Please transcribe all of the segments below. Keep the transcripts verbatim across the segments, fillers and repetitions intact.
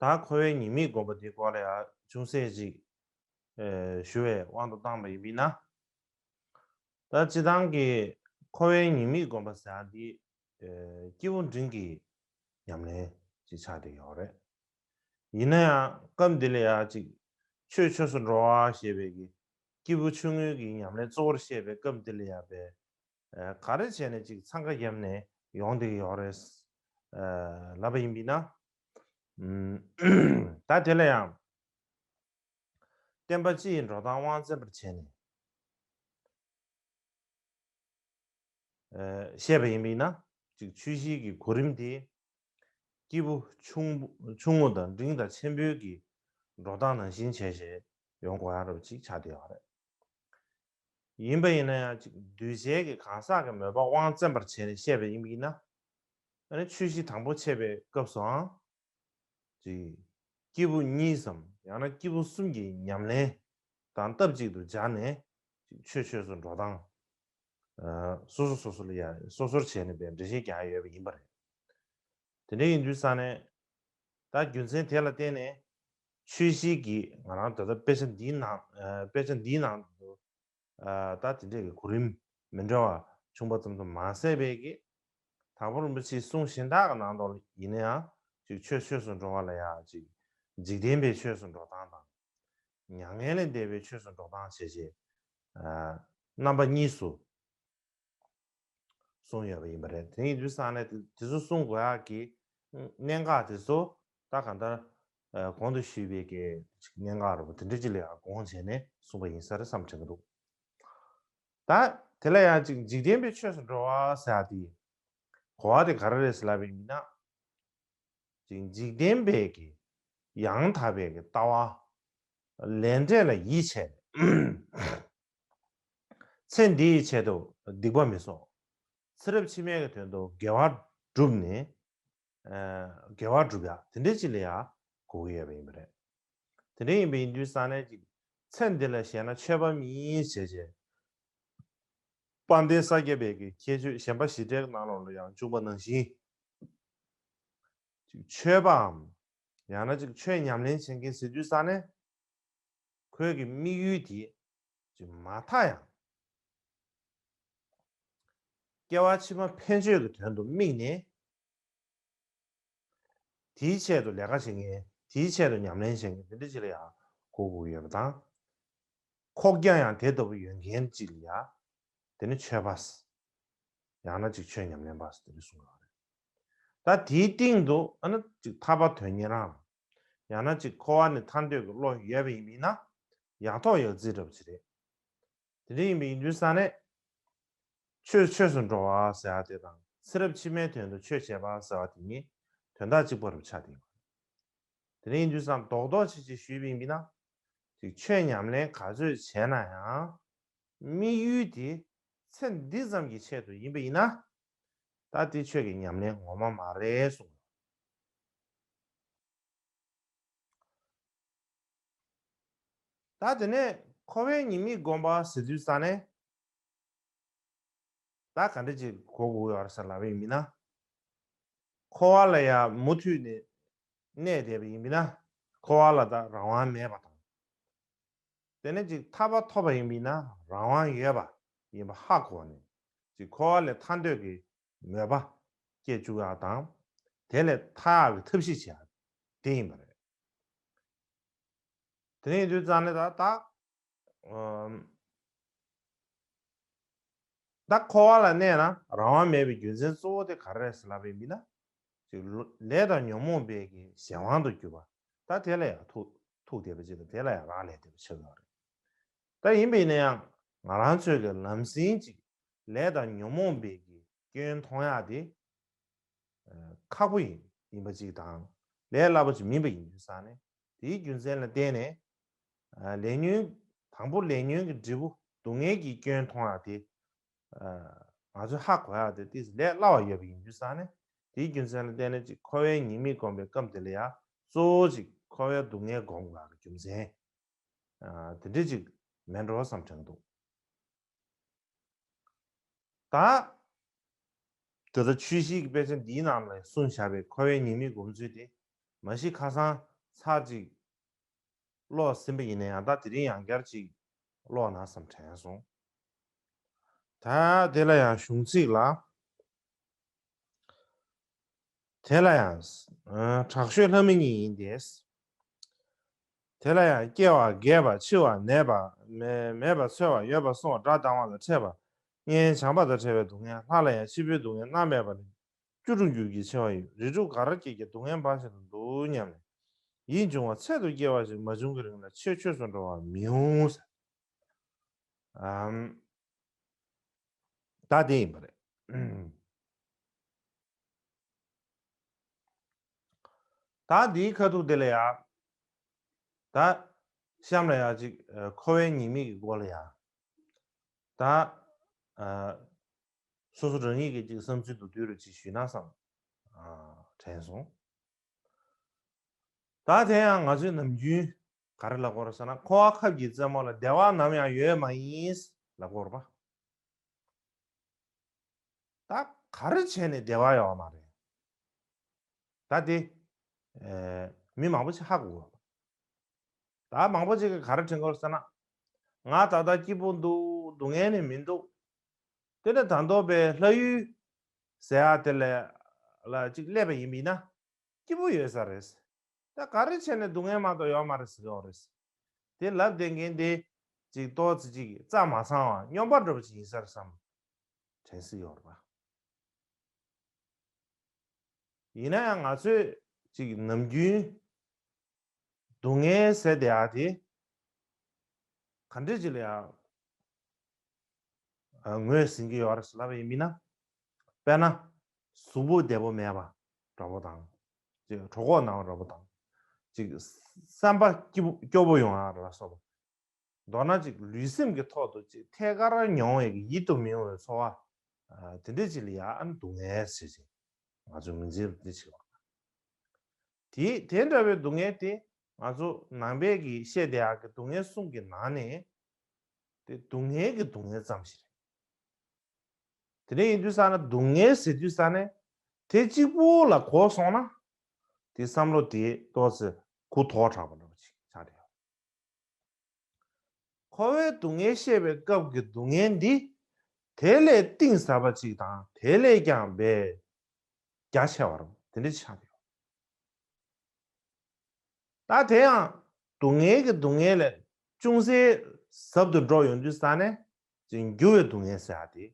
ད་འཁོར་བའི་ཉེས་དམིགས་སྒོམ་པ་འདི་སྐོར་ལ་ཡང་ཅུང་ཟད་ཅིག་ཨེ་ཞུ་བའི་དབང་དུ་བཏང་པ་ཡིན་པས་ན། ད་སྤྱིར་བཏང་གི་འཁོར་བའི་ཉེས་དམིགས་སྒོམ་པ་ཟེར་ཡག་འདི་ཨེ་སྐྱེས་བུ་འབྲིང་གི་ཉམས་ལེན་ཅིག་ཆགས་བསྡད་ཡོད་རེད། ཡིན་ན་ཡང་སྐབས་འདི་ལ་ཡང་ཅིག་ཆོས་ཆོས་སུ་འགྲོ་བ་ཞེས་པའི་གི་སྐྱེས་བུ་ཆུང་ངུའི་གི་ཉམས་ལེན་གཙོ་བོར་བཤད་པའི་སྐབས་འདི་ལ་ཡང་པའི་ཨ་ག་རེ་བྱས་ནས་ཅིག་འཚང་ཁ་བརྒྱབ་ནས་ཡོང་བསྡད་ཀྱི་ཡོད་རེད། ཨ་ལབ་པ་ཡིན་པས་ན། ཨུམ། ད་དེ་ལ་ཡང་བསྟན་པ་སྤྱི་ཡི་འགྲོ་སྟངས་དབང་བཙན་པར་བྱས་ནས་ཨ་བཤད་པ་ཡིན་པས་ན། ཅིག་ཆོས་བཞིའི་གི་གོ་རིམ་དེ་སྐྱེས་བུ་ཆུང་ཆུང་ངུ་དང་འབྲིང་དང་ཆེན་པོའི་གི་འགྲོ་སྟངས་ནང་བཞིན་བྱས་བྱས་ཡོང་དགོས་ཡག་རབ་ཅིག་ཆགས་བསྡད་ཡོད་རེད། ཡིན་པ་ཡིན་ན་ཡང་ཅིག་གདུལ་བྱའི་གི་གང་ཟག་གི་མོས་པ་དབང་བཙན་པར་བྱས་ནས་བཤད་པ་ཡིན་པས་ན། ཨ་ནི་ཆོས་བཞི་དང་པོ་འཆད་པའི་སྐབས་སུའང་ཅིག་སྐྱེས་བུ་གཉིས་སམ་ཡང་ན་སྐྱེས་བུ་གསུམ་གྱི་ཉམས་ལེན་དང་སྟབས་གཅིག་ཏུ་སྦྱར་ནས་ཅིག་ཆོས་ཆོས་སུ་འགྲོ་སྟངས་ཨ་སོ་སོ་སོ་སོ་ལ་ཡང་སོ་སོར་བྱས་ནས་པའི་འགྲེལ་བཤད་རྒྱག་ཡ་ཡོད་པ་ཡིན་པ་རེད། དེ་འདྲ་ཡིན་དུས་ཙང་ནས་ད་རྒྱུ་མཚན་དེ་ལ་བརྟེན་ནས་ཆོས་བཞི་གི་ང་རང་ད་ལྟ་དཔེ་ཆ་འདིའི་ནང་ཨ་དཔེ་ཆ་འདིའི་ནང་དུ་ཨ་ད་དེ་འདྲས་ཀྱི་གོ་རིམ་མི་འདྲ་བ་བྱུང་པ་ཙམ་དུ་མ་ཟད་པའི་གི་དྭགས་པོ་རིན་པོ་ཆེའི་གསུང་གཞན་དག་གི་ནང་དུ་ཡིན་ན་ཡང་ཅིག་ཆོས་ཆོས་སུ་འགྲོ་བ་ལ་ཡང་ཅིག་འཇིག་རྟེན་པའི་ཆོས་སུ་འགྲོ་སྟངས་དང་། མྱ་ངན་ལས་འདས་པའི་ཆོས་སུ་འགྲོ་སྟངས་བྱས་རྗེས་ཨ་རྣམ་པ་གཉིས་སུ་གསུངས་ཡོད་པ་ཡིན་པ་རེད། དེ་ཡིན་དུས་ཙང་ནས་དེ་དེ་ཚོ་གསུང་དགོས་ཡག་གི་གནད་འགག་དེ་ཚོ་ད་གང་ལྟར་ཨ་གོང་དུ་ཞུས་པའི་གི་གནད་འགག་རེད་པ་དེ་འདྲ་ཅིག་ལ་ཡང་དགོངས་བྱས་ནས་གསུངས་པ་ཡིན་ས་རེད་བསམ་དྲན་གྱི་འདུག་ད་དེ་ལ་ཡང་ཅིག་འཇིག་རྟེན་པའི་ཆོས་སུ་འགྲོ་བ་ཟེར་ཡག་དེ་གོ་བ་དེ་ག་རེ་རེད་ཟེར་ལབ་པ་ཡིན་ན། ཅིག་འཇིག་རྟེན་པའི་གི་ཡང་དག་པའི་གི་ལྟ་བ་ལས་འབྲས་ལ་ཡིད་ཆེས། ཚེ་འདིའི་ཆེད་དུ་སྡིག་པ་མི་གསོག་ཚེ་རབས་ཕྱི་མའི་གི་དོན་དུ་དགེ་བ་བསྒྲུབས་ནས་ཨ་དགེ་བ་སྒྲུབ་ཡག་དེ་འདྲ་ཅིག་ལ་ཡང་གོ་གི་ཡོད་པ་ཡིན་པ་རེད། དེ་འདྲ་ཡིན་པ་ཡིན་དུས་ཙང་ནས་ཅིག་ཚེ་འདི་ལ་ཞེན་ན་ཆོས་པ་མིན་ཞེས་བྱས། དཔལ་ལྡན་ས་སྐྱ་པའི་གི་ཁྱད་ཆོས་ཞེན་པ་བཞི་བྲལ་གྱི་ནང་ལོགས་ལ་ཡང་བཅུག་པ་ནང་བཞིན། ཅིག་ཆོས་པའམ་ཡང་ན་ཅིག་ཆོས་ཉམས་ལེན་བྱེད་མཁན་ཟེར་དུས་ཙང་ནས་ཁོའི་གི་དམིགས་ཡུལ་དེ་ཅིག་མ་མཐའ་ཡང་སྐྱེ་བ་ཕྱི་མ་ཕན་ཆོད་ཀྱི་དོན་དུ་དམིགས་ནས། དེའི་ཆེད་དུ་ལས་ཀ་བྱེད་མཁན། དེའི་ཆེད་དུ་ཉམས་ལེན་བྱེད་མཁན་དེ་འདྲ་ཅིག་ལ་ཡང་གོ་དགོས་ཡོད་པ་དང་། ཁོག་རྒྱ་ཡང་དེ་ལྟ་བུ་ཡོད་མཁན་ཅིག་ལ་ཡང་དེ་ནི་ཆོས་པ། ཡང་ན་ཅིག་ཆོས་ཉམས་ལེན་པ་དེ་འདྲ་གསུངས་ཡོད་རེད། ད་དེའི་སྟེང་དུ་ཨ་ནི་ཅིག་ཐར་པ་དོན་གཉེར་རམ། ཡང་ན་ཅིག་འཁོར་བ་ནས་ཐར་འདོད་ཀྱི་བློ་ཡོད་པ་ཡིན་མིན་ན་ཡག་ཐོག་ཡག་བརྩིགས་འདྲ་པོ་ཅིག་རེད། དེ་འདྲ་ཡིན་པ་ཡིན་དུས་ཙང་ནས། ཆོས་ཆོས་སུ་འགྲོ་བ་ཟེར་ཡ་དེ་དང་ཚེ་རབས་ཕྱི་མའི་དོན་དུ་ཆོས་བྱེད་པ་ཟེར་བ་དེ་གཉིས་དོན་དག་གཅིག་པ་རུ་ཆགས་བསྡད་ཡོད། དེ་འདྲ་ཡིན་དུས་ཙང་རྡོག་རྡོག་ཅིག་ཅིག་ཞུས་པ་ཡིན་ན། ཅིག་ཆོས་ཉམས་ལེན་ག་ཚོད་བྱས་ན་ཡང་། དམིགས་ཡུལ་དེ་ཚེ་འདི་ཙམ་གྱི་ཆེད་དུ་ཡིན་པ་ཡིན་ན། ད་དེ་ཆོས་ཀྱི་ཉམས་ལེན་ངོ་མ་མ་རེད་གསུངས། ད་དེ་ནས་འཁོར་བའི་ཉེས་དམིགས་སྒོམ་པ་ཟེར་དུས་ཙ་ནས། ད་ག་འདྲ་ཅིག་གོ་དགོས་ཡོད་རེད་ཟེར་ལབ་པ་ཡིན་ན། འཁོར་བ་ལ་ཡང་མུ་མཐུད་ནས་གནས་བསྡད་པ་ཡིན་ན། འཁོར་བ་ལ་ད་རང་དབང་མེད་པ་དང་། དེ་ནས་ཅིག་ཐར་པ་ཐོབ་པ་ཡིན་པ་ཡིན་ན་རང་དབང་ཡོད་པ་ཡིན་པ་ཧ་གོ་ནས་ཅིག་འཁོར་བ་ལས་ཐར་འདོད་ཀྱི་མོས་པ་སྐྱེ་བཅུག་ཡག་དང་། དེ་ལས་ཐར་ཡག་གི་ཐབས་ཤེས་བྱེད་ཡག་དེ་ཡིན་པ་རེད། དེ་ནས་ཡིན་དུས་ཙང་ནས་ད་ད་ཨམ། ད་འཁོར་བ་ལ་གནས་ན་རང་དབང་མེད་པའི་རྒྱུ་མཚན་གཙོ་བོ་དེ་ག་རེ་རེད་ཟེར་ལབ་པ་ཡིན་ན། ཅིག་ལོ་ལས་དང་ཉོན་མོངས་པའི་གི་གཞན་དབང་དུ་གྱུར་པ། ད་དེ་ལ་ཡང་ཐུག་ཐུག་བསྡད་པ་ཅིག་དང་དེ་ལ་ཡང་རག་ལས་བསྡད་པ་ཆགས་ཡོད་རེད། ད་ཡིན་པ་ཡིན་ན་ཡང་ང་རང་ཚོའི་གི་ལམ་སེང་ཅིག་ལས་དང་ཉོན་མོངས་པའི་གི་སྐྱོན་མཐོང་ཡག་དེ་ཁག་པོ་ཡིན་ཡིན་པ་ཅིག་དང་། ལས་སླ་པོ་ཅིག་མིན་པ་ཡིན་དུས་ཙང་ནས། དེའི་རྒྱུ་མཚན་ལ་བརྟེན་ནས་ཨ་ལས་ཉོན། དང་པོ་ལས་ཉོན་གྱི་འབྲས་བུ་སྡུག་བསྔལ་གྱི་སྐྱོན་མཐོང་ཡག་དེ་ཨ་ང་ཚོས་ཧ་གོ་ཡག་དེ་ཏོག་ཙམ་ལས་སླ་བ་ཡོད་པ་ཡིན་དུས་ཙང་ནས། དེའི་རྒྱུ་མཚན་ལ་བརྟེན་ནས་ཅིག་འཁོར་བའི་ཉེས་དམིགས་སྒོམ་པའི་སྐབས་དེ་ལ་ཡང་གཙོ་བོ་ཅིག་འཁོར་བའི་སྡུག་བསྔལ་སྒོམ་དགོས་ཡག་གི་རྒྱུ་མཚན་ཨ་དེ་འདྲ་ཅིག་མེད་འགྲོ་བསམ་དྲན་འདུག་ད། དེ་ལྟར་ཆོས་བཞི་གི་དཔེ་ཆ་འདིའི་ནང་ལ་གསུངས་བཞག་པའི་འཁོར་བའི་ཉེས་དམིགས་སྒོམ་ཚུལ་དེ། མ་གཞི་ཁ་སང་ཚར་གཅིག་ཀློག་ཟིན་པ་ཡིན་ན་ཡང་ད་དེ་རིང་ཡང་བསྐྱར་གཅིག་ཀློག་ན་བསམ་དྲན་སོང་། ད་དེ་ལ་ཡང་གཞུང་ཚིག་ལ། དེ་ལ་ཡང་། ཨ། དྲག་ཤོས་ལྷ་མི་གཉིས་ཡིན་ཏེ། དེ་ལ་ཡང་སྐྱེ་བ་རྒས་པ་འཆི་བ་ནད་པ་མེ་མེད་པ་ཚོལ་བ་ཡོད་པ་སོགས་དགྲ་སྡང་བ་དང་ཕྲད་པ་གཉེན་བྱམས་པ་དང་ཕྲད་པའི་སྡུག་བསྔལ། ལྷ་ལ་ཡང་འཆི་འཕོའི་སྡུག་བསྔལ་མནར་མེད་པ་ལས་བཅུ་དྲུག་འགྱུར་གྱིས་ཆེ་བ་ཡོད། རིགས་དྲུག་ག་རེ་སྐྱེས་ཀྱང་སྡུག་བསྔལ་འབའ་ཞིག་ཏུ་འདུག་སྙམ་ནས། ཡིད་འབྱུང་བ་ཚད་དུ་སྐྱེ་བ་ཞིག་མ་བྱུང་གི་རིང་ལ་ཆོས་ཆོས་སུ་འགྲོ་བ་མི་འོང་ཟེར། ཨམ། ད་དེ་ཡིན་པ་རེད། ད་འདིའི་ཁ་ཐུག་དེ་ལ་ཡ། ད་གཤམ་ལ་ཡ་ཅིག་ཨ། འཁོར་བའི་ཉེས་དམིགས་ཀྱི་སྐོར་ལ་ཡ། ད་ཨ། སོ་སོ་རང་ཉིད་ཀྱི་ཅིག་བསམ་ཚུལ་དུ་བསྡུས་རུ་ཅིག་ཞུས་ན་བསམ། ཨ། དྲན་སོང་། ད་དེ་ཡང་ང་ཚོའི་ནམ་རྒྱུན་ག་རེ་ལབ་དགོས་རེད་ཟེར་ན། འཁོར་བ་ཁབ་ཀྱི་རྩེ་མོ་ལ་བདེ་བ་ནམ་ཡང་ཡོད་མ་ཡིན་ལབ་དགོས་རེད་པ། ད་ག་རེ་བྱས་ནས་བདེ་བ་ཡོད་མ་རེད། ད་དེ་ཨེ། མི་མང་པོ་ཞིག་ཧ་གོ་གི་རེད། ད་མང་པོ་ཞིག་གིས་ག་རེ་དྲན་གྱི་ཡོད་ཟེར་ན། ང་ད་ལྟ་སྐྱིད་པོ་འདུག་སྡུག་བསྔལ་ནི་མི་འདུག་དེ་ནས་ད་དུང་པའི་ལྷ་ཡུལ་ཟེར་ཡ་དེ་ལ་ལ་ཅིག་སླེབས་པ་ཡིན་པ་ཡིན་ན། སྐྱིད་པོ་ཡོད་ས་རེད། ད་ག་རེ་བྱས་ནས་སྡུག་བསྔལ་མ་གཏོགས་ཡོད་མ་རེད་ཟེར་གྱི་ཡོད་རེད། དེ་ལབ་བསྡད་མཁན་དེ་ཅིག་ཏོག་ཙི་ཅིག་རྩ་མ་ཚང་བ་སྨྱོན་པ་འདྲ་པོ་ཅིག་ཡིན་ས་རེད་བསམ་དྲན་སྲིད་ཡོད་རེད་པ། ཡིན་ན་ཡང་ང་ཚོས་ཅིག་ནམ་རྒྱུན་སྡུག་བསྔལ་ཟེར་བསྡད་ཡ་དེ་ག་འདྲ་ཅིག་ལ་ཡ་ངོས་ཟིན་གྱི་ཡོད་རེད་ཟེར་ལབ་པ་ཡིན་ན། དཔེར་ན་གཟུགས་པོ་བདེ་པོ་མེད་པ་འདྲ་པོ་དང་། ཅིག་གྲོད་ཁོག་ན་བ་འདྲ་པོ་དང་། ཅིག་བསམ་པ་སྐྱིད་པོ་སྐྱོ་པོ་ཡོང་ཡ་ལ་སོགས་པ། མདོར་ན་ཅིག་ལུས་སེམས་ཀྱི་ཐོག་ཏུ་ཅིག་ཐད་ཀར་མྱོང་བའི་ཡིད་དུ་མི་འོང་བའི་ཚོར་བ། ཨ། དེ་འདྲ་ཅིག་ལ་ཡ་ཨ་ནི་སྡུག་བསྔལ་ཟེར་ཅིག་ང་ཚོས་ངོས་འཛིན་དེ་བྱེད་པ། དེ་དེ་འདྲ་བའི་སྡུག་བསྔལ་དེ་ང་ཚོ་ནང་པའི་གི་བཤད་བསྡད་ཡག་གི་སྡུག་བསྔལ་གསུམ་གྱི་ནང་ནས་དེ་སྡུག་བསྔལ་གྱི་སྡུག་བསྔལ་ཙམ་ཞིག་རེད། དེ་འདྲ་ཡིན་དུས་ཙ་ན་སྡུག་བསྔལ་ཟེར་དུས་ཙ་ནས་དེ་གཅིག་པོ་ལ་གོ་སོང་ན། དེ་བསམ་བློ་དེ་ཏོག་ཙམ་གུ་དོག་དྲགས་པ་འདྲ་པོ་ཅིག་ཆགས་བསྡད་ཡོད། འཁོར་བའི་སྡུག་བསྔལ་བཤད་པའི་སྐབས་ཀྱི་སྡུག་བསྔལ་འདི། དེ་ལས་གཏིང་ཟབ་པ་ཅིག་དང་དེ་ལས་ཀྱང་བས་རྒྱ་ཆེ་བ་རུ་དེ་འདྲ་ཆགས་ཡོད། ད་དེ་ཡང་སྡུག་བསྔལ་གྱི་སྡུག་བསྔལ་ལས་ཅུང་ཟད་ཟབ་ཏུ་འགྲོ་ཡོང་དུས་ཙ་ནས་ཅིག་འགྱུར་བའི་སྡུག་བསྔལ་ཟེར་ཡ་དེ་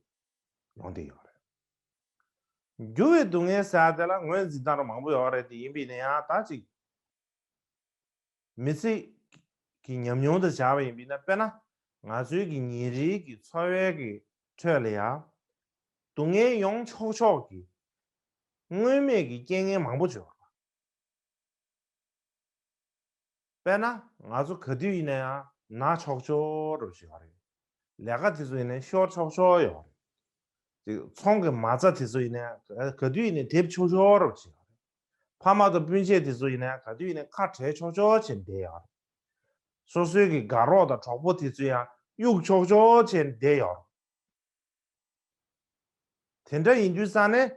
ཡོང་བསྡད་ཡོད་རེད། འགྱུར་བའི་སྡུག་བསྔལ་ཟེར་ཡ་དེ་ལ་ངོས་འཛིན་སྟངས་མང་པོ་ཡོད་རེད། དེ་ཡིན་པས་ན་ཡང་ད་ཅིག་མི་ཚེ་གི་ཉམས་མྱོང་དང་སྦྱར་བ་ཡིན་པས་ན། དཔེར་ན་ང་ཚོའི་གི་ཉིན་རེའི་གི་འཚོ་བའི་གི་ཁྲོད་ལ་ཡང་སྡུག་བསྔལ་ཡོང་ཆོག་ཆོག་གི་སྔོན་མེད་ཀྱི་རྐྱེན་ངན་མང་པོ་ཅིག་ཡོད་རེད། དཔེར་ན་ང་ཚོ་ག་དུས་ཡིན་ན་ཡང་ན་ཆོག་ཆོག་འདྲ་པོ་ཞིག་ཡོད་རེད། ལས་ཀ་དེ་ཚོ་ཡིན་ན་ཤོར་ཆོག་ཆོག་ཡོད་རེད། ཅིག་ཚོང་གི་མ་རྩ་དེ་ཚོ་ཡིན་ན་ག་དུས་ཡིན་ན་དེབ་ཆོག་ཆོག་འདྲ་པོ་ཞིག་ཡོད་རེད། ཕ་མ་དང་སྤུན་མཆེད་དེ་ཚོ་ཡིན་ན་ག་དུས་ཡིན་ན་ཁ་བྲལ་ཆོག་ཆོག་བྱས་བསྡད་ཡོད་རེད། སོ་སོའི་གི་དགའ་རོགས་དང་གྲོགས་པོ་དེ་ཚོ་ཡང་གཡུག་ཆོག་ཆོག་བྱས་བསྡད་ཡོད་རེད། དེ་འདྲ་ཡིན་དུས་ཙ་ནས་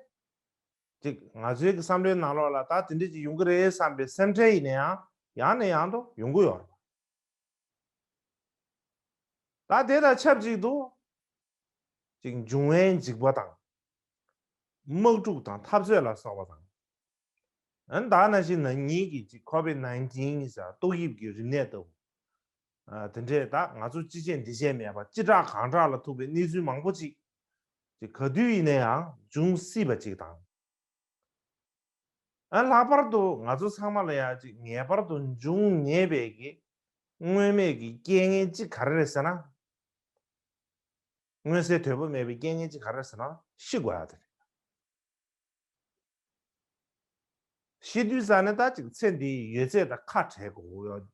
ཅིག་ང་ཚོའི་གི་བསམ་བློའི་ནང་ལོགས་ལ་ད་དེ་འདྲ་ཅིག་ཡོང་གི་རེད་བསམ་པའི་སེམས་ཁྲལ་ཡིན་ན་ཡང་ཡང་ནས་ཡང་དུ་ཡོང་གི་ཡོད་རེད། ད་དེ་དང་ཆབས་ཅིག་ཏུ་ཅིག་འབྱུང་བའི་འཇིགས་པ་དང་། དམག་འཁྲུག་དང་འཐབ་རྩོད་ལ་སོགས་པ་དང་། ཨ་ནི་ད་ནང་བཞིན་ན་ནིང་གི་ཅིག་ཁོ་བིད་ནའིན་ཊིན་ཟེར་ཏོག་དབྱིབས་ཀྱི་རིམས་ནད་ལྟ་བུ། ཨ། དེ་འདྲས་ད་ང་ཚོ་ཅི་བྱེད་འདི་བྱེད་མེད་པ་ཅི་དྲག་གང་དྲག་ལ་ཐུག་པའི་གནས་ཚུལ་མང་པོ་ཅིག་ཅིག་ག་དུས་ཡིན་ན་ཡང་འབྱུང་སྲིད་པ་ཅིག་དང་། ཨ། ལྷག་པར་དུ་ང་ཚོ་ཚང་མ་ལ་ཡང་ཅིག་ངེས་པར་དུ་འབྱུང་ངེས་པའི་གི་སྔོན་མེད་ཀྱི་རྐྱེན་ངན་ཅིག་ག་རེ་རེད་ཟེར་ན། མངོན་གསལ་དོད་པོ་མེད་པའི་རྐྱེན་ངན་ཅིག་ག་རེ་རེད་ཟེར་ན་ཤི་དགོས་ཡ་དེ་རེད། ཤི་དུས་ཙ་ནས་ད་ཅིག་ཚེ་འདིའི་ཡོད་ཚད་དང་ཁ་བྲལ་དགོས་ཀྱི་ཡོད།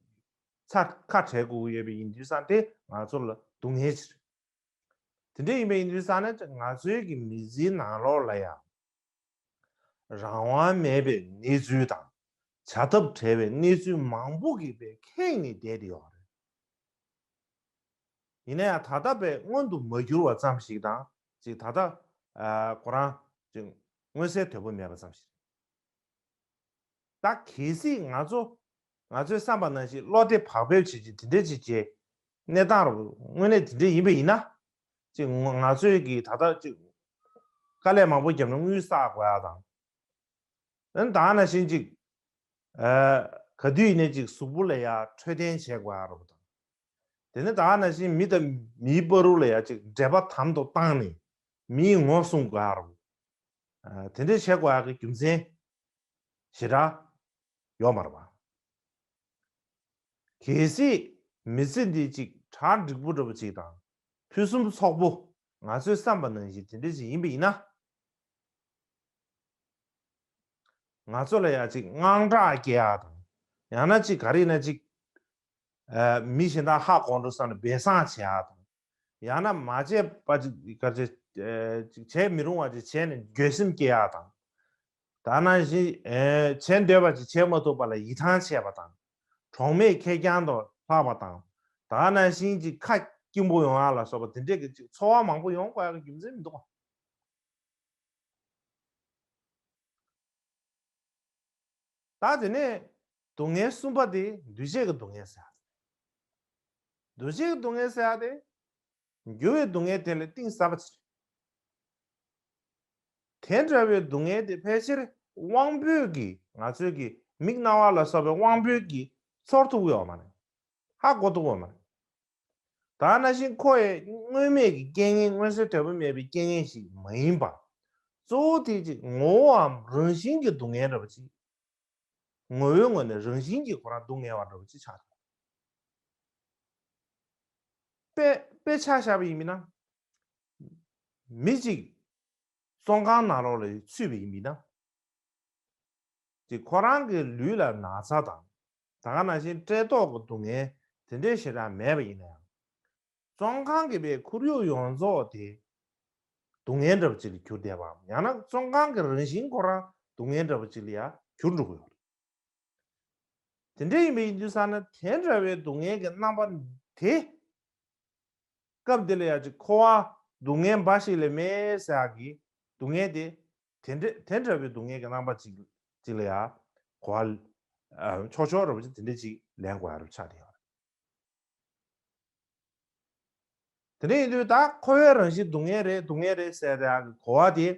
ཚ་ཁ་བྲལ་དགོས་ཀྱི་ཡོད་པ་ཡིན་དུས་ཙང་དེ་ང་ཚོ་ལ་སྡུག་བསྔལ་ཅིག་རེད། དེ་འདྲ་ཡིན་པ་ཡིན་དུས་ཙང་ནས་ང་ཚོའི་གི་མི་ཚེའི་ནང་ལོགས་ལ་ཡང་རང་དབང་མེད་པའི་གནས་ཚུལ་དང་བྱ་ཐབས་བྲལ་བའི་གནས་ཚུལ་མང་པོ་གིས་པས་ཁེངས་ནས་བསྡད་དེ་ཡོད་རེད། ཡིན་ན་ཡང་ད་ལྟ་པའི་མངོན་དུ་མ་གྱུར་བ་ཙམ་ཞིག་དང་ཅིག་ད་ལྟ་ཨ་ཁོ་རང་ཅིག་མངོན་གསལ་དོད་པོ་མེད་པ་ཙམ་ཞིག་ ད་གལ་སྲིད་ང་ཚོ་ང་ཚོའི་བསམ་པ་ནང་བཞིན་བློ་བདེ་བག་ཕེབས་བྱེད་ཀྱི་དེ་འདྲ་ཅིག་བྱས་གནས་སྟངས་རུ་དངོས་གནས་དེ་འདྲ་ཡིན་པ་ཡིན་ན། ཅིག་ང་ང་ཚོའི་གི་ད་ལྟ་ཅིག་དཀའ་ལས་མང་པོ་བརྒྱབ་ནས་དངུལ་བསགས་དགོས་ཡ་དང་། ཨ་ནི་ད་ནང་བཞིན་ཅིག་ཨ་ག་དུས་ཡིན་ནའི་ཅིག་གཟུགས་པོ་ལ་ཡ་འཕྲོད་བསྟེན་བྱེད་དགོས་ཡ་རུ་དང་། དེ་ནས་ད་ནང་བཞིན་མི་དང་མིའི་བར་དུ་ལ་ཡ་ཅིག་འབྲེལ་བ་དམ་དུ་བཏང་ནས་མིའི་ངོ་སྲུང་དགོས་ཡ་རུ། ཨ་དེ་འདྲ་བྱེད་དགོས་ཡ་གི་རྒྱུ་མཚན་ཞེ་དྲག་ཡོད་མ་རེད་པ། གལ་སྲིད་མི་ཚེ་འདི་ཅིག་གྲ་འགྲིག་པོ་འདྲ་པོ་ཅིག་དང་ཕུན་སུམ་ཚོགས་པོ་ང་ཚོའི་བསམ་པ་ནང་བཞིན་དེ་འདྲ་ཅིག་ཡིན་པ་ཡིན་ན། ང་ཚོ་ལ་ཡ་ཅིག་དངངས་སྐྲག་སྐྱེ་ཡ་དང་། ཡང་ན་ཅིག་ག་རེ་ཡིན་ན་ཅིག་ཨ་མི་གཞན་དག་ཧ་གོ་འགྲོ་བསམ་ནས་སྦས་གསང་བྱེད་ཡ་དང་། ཡང་ན་མ་བྱས་པ་ཅིག་ག་ཅིག་ཨ་ཅིག་བྱས་མི་རུང་བ་ཅིག་བྱས་ནས་འགྱོད་སེམས་སྐྱེ་ཡ་དང་། ད་ནང་བཞིན་ཨེ་བྱེད་འདོད་པ་ཅིག་བྱེད་མ་ཐུབ་པ་ལ་ཡིད་ཐང་ཆད་པ་དང་། གྲོགས་མེད་ཁེར་རྐྱང་དུ་ལྷག་པ་དང་། ད་ནང་བཞིན་ཅིག་ཁ་སྐྱེན་པོ་ཡོང་ཡ་ལ་སོགས་པ་དེ་འདྲས་ཀྱི་ཅིག་ཚོར་བ་མང་པོ་ཡོང་དགོས་ཡ་གི་རྒྱུ་མཚན་མི་འདུག་ག། ད་དེ་ནས་སྡུག་བསྔལ་གསུམ་པ་དེ་འདུས་བྱས་ཀྱི་སྡུག་བསྔལ་ཟེར་ཡ། འདུས་བྱས་ཀྱི་སྡུག་བསྔལ་ཟེར་ཡ་དེ། འགྱུར་བའི་སྡུག་བསྔལ་དེ་ལས་གཏིང་ཟབ་པ་ཅིག་རེད། དེ་འདྲ་བའི་སྡུག་བསྔལ་དེ་ཕལ་ཆེར་དབང་པོས་ཀྱིས་ང་ཚོའི་གི་མིག་རྣ་བ་ལ་སོགས་པའི་དབང་པོས་ཀྱིས་ཚོར་ཐུབ་ཀྱི་ཡོད་མ་རེད། ཧ་གོ་ཐུབ་ཀྱི་ཡོད་མ་རེད། ད་ནང་བཞིན་ཁོ་ཡི་དངོས་མེད་ཀྱི་རྐྱེན་ངན། མངོན་གསལ་དོད་པོ་མེད་པའི་རྐྱེན་ངན་ཞིག་མ་ཡིན་པ། གཙོ་བོ་དེ་ཅིག་ངོ་བོའམ་རང་བཞིན་གྱི་སྡུག་བསྔལ་འདྲ་པོ་ཅིག་ངོ་བོའི་ངོས་ནས་རང་བཞིན་གྱིས་ཁོ་རང་སྡུག་བསྔལ་བ་འདྲ་པོ་ཅིག་ཆགས་ཐུབ། དཔེ་དཔེ་ཆ་བཞག་པ་ཡིན་མིན་ན། མི་གཅིག་བཙོན་ཁང་ནང་ལོགས་ལ་ཚུད་པ་ཡིན་མིན་ན། ཅིག་ཁོ་རང་གི་ལུས་ལ་ན་ཚ་དང་། ད་ག་ནང་བཞིན་བཀྲེས་ལྟོགས་ཀྱི་སྡུག་བསྔལ་དེ་འདྲའི་ཞེ་དྲག་མེད་པ་ཡིན་ན་ཡང་། བཙོན་ཁང་གི་པའི་ཁོར་ཡུག་ཡོངས་རྫོགས་དེ་སྡུག་བསྔལ་འདྲ་པོ་ཅིག་ལ་གྱུར་བསྡད་པའམ། ཡང་ན་བཙོན་ཁང་གི་རང་བཞིན་ཁོ་རང་སྡུག་བསྔལ་འདྲ་པོ་ཅིག་ལ་ཡང་གྱུར་འགྲོ་གི་ཡོད་རེད། དེ་འདྲ་ཡིན་པ་ཡིན་དུས་ཙང་ན། དེ་འདྲ་བའི་སྡུག་བསྔལ་གྱི་རྣམ་པ་དེ། སྐབས་འདི་ལ་ཡང་ཅིག་འཁོར་བ་སྡུག་བསྔལ་འབའ་ཞིག་ལས་མེད་ཟེར་ཡག་གི་སྡུག་བསྔལ་དེ། དེ་འདྲ་དེ་འདྲ་བའི་སྡུག་བསྔལ་གྱི་རྣམ་པ་ཅིག་ཅིག་ལ་ཡང་གོ་བ་ཨ་ཆོག་ཆོག་འདྲ་པོ་ཅིག་དེ་འདྲ་ཅིག་ལེན་དགོས་ཡ་རུ་ཆགས་བསྡད་ཡོད་རེད། དེ་འདྲ་ཡིན་དུས་ད་འཁོར་བའི་རང་བཞིན་སྡུག་བསྔལ་རེད། སྡུག་བསྔལ་རེད་ཟེར་ཡག་གི་གོ་བ་དེ།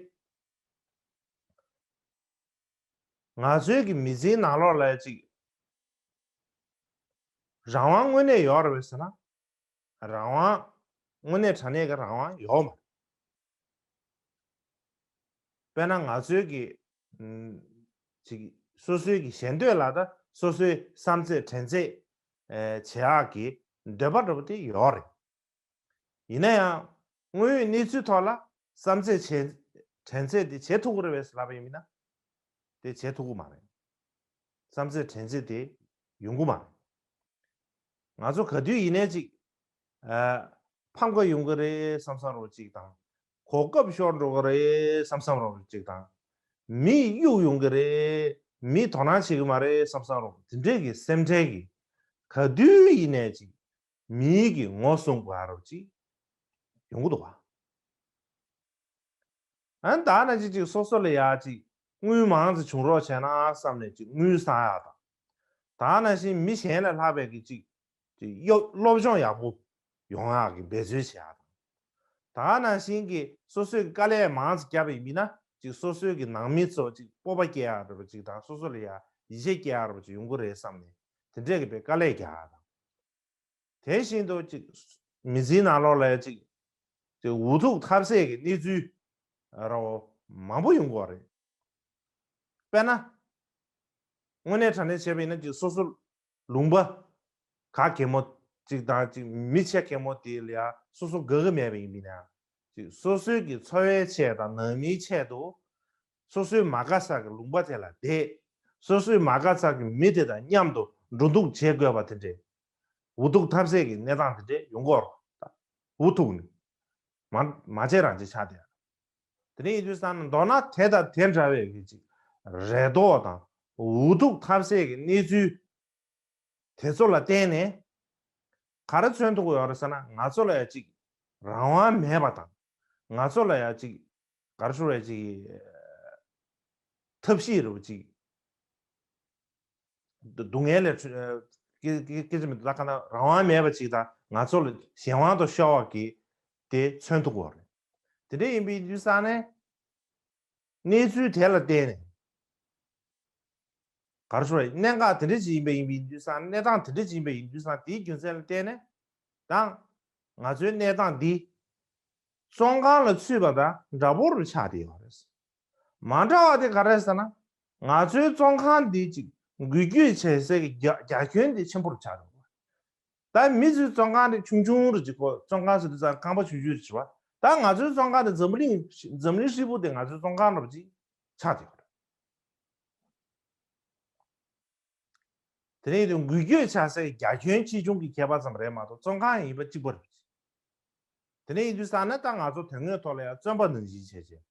ང་ཚོའི་གི་མི་ཚེའི་ནང་ལོགས་ལ་ཅིག་རང་དབང་དངོས་གནས་ཡོད་རེད་པས་ཟེར་ན། རང་དབང་། དངོས་གནས་དྲང་གནས་ཀྱི་རང་དབང་ཡོད་མ་རེད། དཔེར་ན་ང་ཚོའི་གི་ཨམ་ཅིག་སོ་སོའི་གི་ཞེ་འདོད་ལ་ད་སོ་སོའི་བསམ་ཚད་དྲན་ཚད་ཨེ་བྱེད་ཡག་གི་འདོད་པ་འདྲ་པོ་དེ་ཡོད་རེད། ཡིན་ན་ཡང་དངོས་ཡོད་གནས་ཚུལ་ཐོག་ལ་བསམ་ཚད་བྱེད་དྲན་ཚད་དེ་བྱེད་ཐུབ་ཀྱི་རེད་པས་ལབ་པ་ཡིན་ན། དེ་བྱེད་ཐུབ་ཀྱི་མ་རེད། བསམ་ཚད་དྲན་ཚད་དེ་ཡོང་གི་མ་རེད། ང་ཚོ་ག་དུས་ཡིན་ནའི་ཅིག་ཨ་ཕམ་ཁ་ཡོང་གི་རེད་བསམ་བསམ་རོགས་ཅིག་དང་། གོ་སྐབས་ཤོར་འགྲོ་གི་རེད་བསམ་བསམ་རོགས་ཅིག་དང་། མི་གཡུག་ཡོང་གི་རེད། མི་དོ་སྣང་བྱེད་ཀྱི་མ་རེད་བསམ་བསམ་རོགས། དེ་འདྲས་ཀྱི་སེམས་ཁྲལ་གྱི་ག་དུས་ཡིན་ནའི་ཅིག་མིའི་གི་ངོ་སྲུང་དགོས་ཡ་རོགས་ཅིག་ཡོང་གི་འདུག་བ། ཨ་ནི་ད་ནང་བཞིན་ཅིག་སོ་སོ་ལ་ཡ་ཅིག་དངུལ་མང་ཙམ་བྱུང་རོགས་བྱས་ན་བསམ་ནས་ཅིག་དངུལ་བསགས་ཡག་དང་། ད་ནང་བཞིན་མི་གཞན་ལས་ལྷག་པའི་གི་ཅིག་ཅིག་གཡོ་སློབ་སྦྱོང་ཡག་པོ་ཡོང་ཡག་གི་འབད་རྩོལ་བྱེད་ཡག་དང་། ད་ནང་བཞིན་གི་སོ་སོས་དཀའ་ལས་མང་ཙམ་བརྒྱབ་པ་ཡིན་ན་ཅིག་སོ་སོའི་གི་ནང་མི་ཚོ་ཅིག་སྤོབས་པ་སྐྱེ་ཡག་འདྲ་པོ་ཅིག་དང་། སོ་སོ་ལ་ཡ་ཡིད་ཆེས་སྐྱེ་ཡག་འདྲ་པོ་ཅིག་ཡོང་གི་རེད་བསམ་ནས་དེ་འདྲས་གི་པའི་དཀའ་ལས་རྒྱག་ཡག་དང་། དེ་བཞིན་དུ་ཅིག་མི་ཚེའི་ནང་ལོགས་ལ་ཅིག་ཅིག་འུ་ཐུག་ཐབས་ཟད་ཀྱི་གནས་ཚུལ་ར་བ་མང་པོ་ཡོང་གི་ཡོད་རེད། དཔེར་ན། དངོས་གནས་དྲང་གནས་བྱས་པ་ཡིན་ན་ཅིག་སོ་སོ་ལུང་པ་ག་གེ་མོ་ཅིག་དང་ཅིག་མི་ཆེ་གེ་མོ་དེ་ལ་ཡ་སོ་སོ་དགའ་གི་མེད་པ་ཡིན་མིན་ན། ཅིག་སོ་སོའི་གི་འཚོ་བའི་ཆེད་དང་ནང་མིའི་ཆེད་དུ་སོ་སོའི་མ་དགའ་ས་གི་ལུང་པ་དེ་ལ་བསྡད། སོ་སོའི་མ་དགའ་ས་གི་མི་དེ་དང་མཉམ་དུ་འགྲོ་འདུག་བྱེད་དགོས་པ་དེ་འདྲས། འུ་ཐུག་ཐབས་ཟད་ཀྱི་གནས་སྟངས་དེ་འདྲས་ཡོང་གི་ཡོད་རེད། འུ་ཐུག་ནས་མ་མ་བྱེད་རང་བྱེད་ཆགས་བསྡད། དེ་འདྲ་ཡིན་དུས་ཙང་ན་མདོར་ན་དེ་དང་དེ་འདྲ་བའི་གི་ཅིག་རེ་དོགས་དང་འུ་ཐུག་ཐབས་ཟད་ཀྱི་གནས་ཚུལ་དེ་ཚོ་ལ་བརྟེན་ནས་ག་རེ་མཚོན་ཐུབ་ཀྱི་ཡོད་རེད་ཟེར་ན། ང་ཚོ་ལ་ཡ་ཅིག་རང་དབང་མེད་པ་དང་། ང་ཚོ་ལ་ཡ་ཅིག་ག་རེ་ཞུ་རེད། ཅིག་ཐབས་ཤེས་རེད་པ་ཅིག་ སྡུག་བསྔལ་ལས་སྐྱེ་སྐྱེ་སྐྱེ་ཅི་མི་འདུག་ད་ག་ན་རང་དབང་མེད་པ་ཅིག་དང་ང་ཚོ་ལ་གཞན་དབང་དུ་ཤོར་བ་གི་དེ་མཚོན་ཐུབ་ཀྱི་ཡོད་རེད། དེ་འདྲ་ཡིན་པའི་དུས་ཙང་ནས། གནས་ཚུལ་དེ་ལ་བརྟེན་ནས། ག་རེ་ཞུ་དགོས་རེད། གནད་འགག་དེ་འདྲ་ཅིག་ཡིན་པ་ཡིན་པའི་དུས་ཙང་། གནས་སྟངས་དེ་འདྲ་ཅིག་ཡིན་པ་ཡིན་དུས་ཙང་། དེའི་རྒྱུ་མཚན་ལ་བརྟེན་ནས་དང་། ང་ཚོའི་གནས་སྟངས་འདི་བཙོན་ཁང་ལ་ཚུད་པ་དང་འདྲ་པོ་རུ་ཆགས་བསྡད་ཡོད་རེད། མ་འདྲ་བ་དེ་ག་རེ་རེད་ཟེར་ན། ང་ཚོའི་བཙོན་ཁང་འདི་ཅིག་འགུལ་སྐྱོད་བྱེད་སའི་རྒྱ་རྒྱ་ཁྱོན་དེ་ཆེན་པོ་རུ་ཆགས་འདུག་ད་མི་ཚོའི་བཙོན་ཁང་དེ་ཆུང་ཆུང་རུ་ཅིག་གོ། བཙོན་ཁང་ཟེར་དུས་ཙང་ཁང་པ་ཆུང་ཆུང་རུ་ཅིག་བ། ད་ང་ཚོའི་བཙོན་ཁང་དེ་འཛམ་བུ་གླིང་འཛམ་གླིང་ཧྲིལ་པོ་དེ་ང་ཚོའི་བཙོན་ཁང་འདྲ་པོ་ཅིག་ཆགས་བསྡད་ཡོད་རེད། དེ་ནས་དེ་འགུལ་སྐྱོད་བྱ་སའི་རྒྱ་ཁྱོན་ཆེ་ཆུང་གི་ཁྱད་པར་ཙམ་རེད་མ་གཏོགས། བཙོན་ཁང་ཡིན་པ་གཅིག་པ་རེད། དེ་ནས་ཡིན་དུས་ཙང་ནས་ད་ང་ཚོ་དོན་དངོས་ཐོག་ལ་ཡང་བཙོན་པ་ནང་བཞིན་བྱས་བྱས།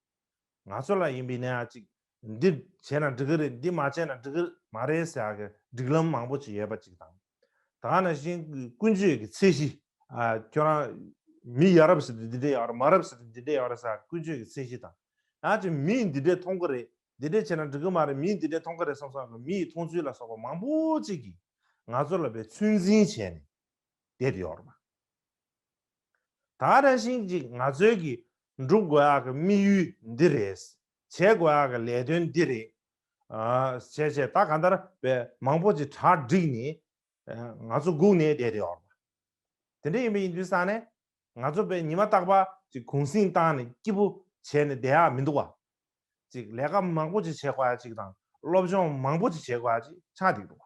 ང་ཚོ་ལ་ཡིན་པའི་ནས་ཡང་ཅིག་འདི་བྱས་ན་འགྲིག་གི་རེད། འདི་མ་བྱས་ན་འགྲིག་གི་མ་རེད་ཟེར་ཡག་གི་སྒྲིག་ལམ་མང་པོ་ཅིག་ཡོད་པ་ཅིག་དང་། ད་ག་ནང་བཞིན་ཀུན་སྤྱོད་ཀྱི་ཚད་གཞི། ཨ། ཁྱོད་རང་མི་ཡ་རབས་ཟེར་དུས་འདི་འདྲས་ཡོད་རེད། མ་རབས་ཟེར་དུས་འདི་འདྲས་ཡོད་རེད་ཟེར་ཡག་ཀུན་སྤྱོད་ཀྱི་ཚད་གཞི་དང་། ཡང་ཅིག་མིས་འདི་འདྲས་མཐོང་གི་རེད། འདི་འདྲས་བྱས་ན་འགྲིག་གི་མ་རེད། མིས་འདི་འདྲས་མཐོང་གི་རེད་བསམ་བསམ་གི་མི་ཡི་མཐོང་ཚུལ་ལ་སོགས་པ་མང་པོ་ཅིག་གིས་ང་ཚོ་ལ་དཔེ་ཚོད་འཛིན་བྱས་ནས་བསྡད་དེ་ཡོད་རེད་པ། ད་ག་ནང་བཞིན་ཅིག་ང་ཚོའི་གི་སྒྲུབ་དགོས་ཡག་གི་དམིགས་ཡུལ་འདི་རེད། བྱེད་དགོས་ཡག་གི་ལས་དོན་འདི་རེད། ཨ། བྱས་བྱས་ད་གང་ལྟར་དཔེ་མང་པོ་ཅིག་གྲ་སྒྲིག་ནས། ཨ། ང་ཚོ་སྒུག་ནས་བསྡད་དེ་ཡོད་རེད་པ། དེ་འདྲ་ཡིན་པ་ཡིན་དུས་ཙང་ནས་ང་ཚོ་དཔེ་ཉི་མ་རྟག་པར་ཅིག་གུང་གསེང་བཏང་ནས་སྐྱིད་པོ་བྱས་ནས་བསྡད་ཡག་མི་འདུག་པ། ཅིག་ལས་ཀ་མང་པོ་ཅིག་བྱེད་དགོས་ཡག་ཅིག་དང་། སློབ་སྦྱོང་མང་པོ་ཅིག་བྱེད་དགོས་ཡག་ཅིག་ཆགས་བསྡད་འདུག་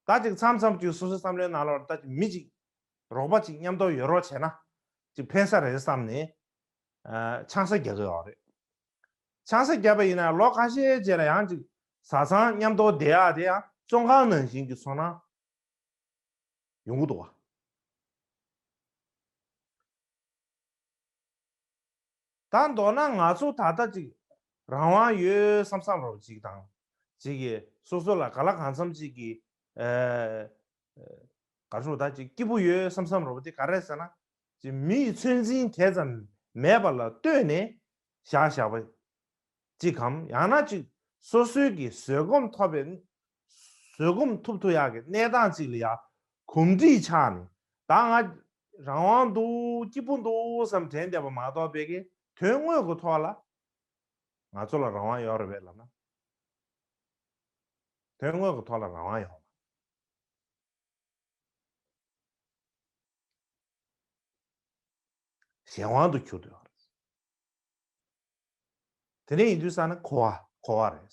པ། ད་ཅིག་མཚམས་མཚམས་ཅིག་སོ་སོའི་བསམ་བློའི་ནང་ལོགས་ལ་ད་ཅིག་མི་ཅིག་རོགས་པ་ཅིག་མཉམ་དུ་ཡོད་རོགས་བྱས་ན་ཅིག་ཕན་ས་རེད་བསམ་ནས། ཨ། ཆང་ས་རྒྱག་གི་ཡོད་རེད། ཆང་ས་བརྒྱབ་པ་ཡིན་ན་ལོ་ཁ་ཤས་རྗེས་ལ་ཡང་ཅིག་བཟའ་ཚང་མཉམ་དུ་བསྡད་ཡག་དེ་ཡང་བཙོན་ཁང་ནང་བཞིན་གྱི་ཚོར་སྣང་ཡོང་གི་འདུག་པ། ད་མདོར་ན་ང་ཚོ་ད་ལྟ་ཅིག་རང་དབང་ཡོད་བསམ་བསམ་རོགས་ཅིག་དང་། ཅིག་གིས་སོ་སོ་ལ་ག་ལ་གང་འཚམ་ཅིག་གི། ཨ། ག་རེ་ཞུ་དགོས། ད་ཅིག་སྐྱིད་པོ་ཡོད་བསམ་བསམ་རོགས་པ་དེ་ག་རེ་ཟེར་ན། ཅིག་མི་ཡི་ཚོད་འཛིན་དེ་ཙམ་མེད་པ་ལ་ལྟོས་ནས་བཞག་བཞག་པ་ཅིག་གམ། ཡང་ན་ཅིག་སོ་སོའི་གི་བཟོད་སྒོམ་ཐོབ་པའི། བཟོད་སྒོམ་ཐོབ་ཐུབ་ཡག་གི་གནས་སྟངས་ཅིག་ལ་ཡ་གོམས་འདྲིས་ཆགས་ནས། ད་ང་རང་དབང་འདུག་སྐྱིད་པོ་འདུག་བསམ་དྲན་བསྡད་པ་མ་གཏོགས། དཔེ་གི་དོན་དངོས་ཀྱི་ཐོག་ལ་ང་ཚོ་ལ་རང་དབང་ཡོད་རེད་པས་ལབ་ན། དོན་དངོས་ཀྱི་ཐོག་ལ་རང་དབང་ཡོད་མ་རེད། གཞན་དབང་དུ་གྱུར་ཡོད་རེད། དེ་འདྲ་ཡིན་དུས་ཙང་ནས་འཁོར་བ་འཁོར་བ་རེད།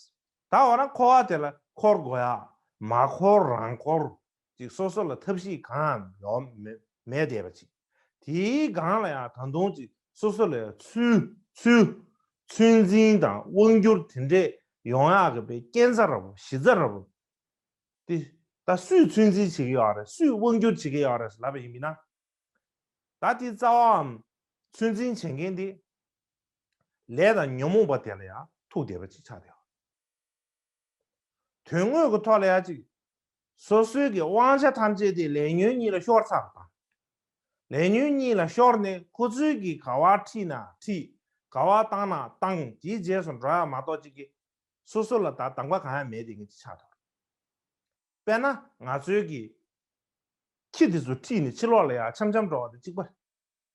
ད་འོ་ན་འཁོར་བ་དེ་ལ་འཁོར་དགོས་ཡ། མ་འཁོར་རང་འཁོར་ཅིག་སོ་སོ་ལ་ཐབས་ཤེས་གང་ཡང་ཡོད་མེད་མེད་བསྡད་པ་ཅིག་དེའི་སྒང་ལ་ཡང་ད་དུང་ཅིག་སོ་སོ་ལ་ཡང་ཚུལ་ཚུལ་ཚོད་འཛིན་དང་དབང་སྒྱུར་དེ་འདྲས་ཡོང་ཡག་གི་དཔེ་རྐྱེན་རྩ་འདྲ་པོ་གཞི་རྩ་འདྲ་པོ་དེ། ད་སུས་ཚོད་འཛིན་བྱེད་ཀྱི་ཡོད་རེད། སུས་དབང་སྒྱུར་བྱེད་ཀྱི་ཡོད་རེད་ལབ་པ་ཡིན་ན། ད་དེ་རྩ་བའམ་ཚོད་འཛིན་བྱེད་མཁན་དེ་ལས་དང་ཉོན་མོངས་པ་དེ་ལ་ཡང་ཐུག་བསྡད་པ་ཅིག་ཆགས་བསྡད་ཡོད། དོན་དངོས་ཀྱི་ཐོག་ལ་ཡང་ཅིག་སོ་སོའི་གི་དབང་ཆ་ཐམས་ཅད་དེ་ལས་ཉོན་གཉིས་ལ་ཤོར་ཚར་བ་དང་། ལས་ཉོན་གཉིས་ལ་ཤོར་ནས་ཁོ་ཚོའི་གི་ག་བ་ཁྲིད་ན་ཁྲིད། ག་བ་བཏང་ན་བཏང་། དེའི་རྗེས་སུ་འགྲོ་ཡ་མ་གཏོགས་ཅིག་གི་སོ་སོ་ལ་ད་གདམ་ག་གང་ཡང་མེད་དེ་ངེས་ཅིག་ཆགས་འདུག་དཔེར་ན་ང་ཚོའི་གི་ཁྱི་དེ་ཚོ་ཁྲིད་ནས་ཕྱི་ལོགས་ལ་ཡ་འཆམ་འཆམ་འགྲོ་བ་དེ་གཅིག་པ།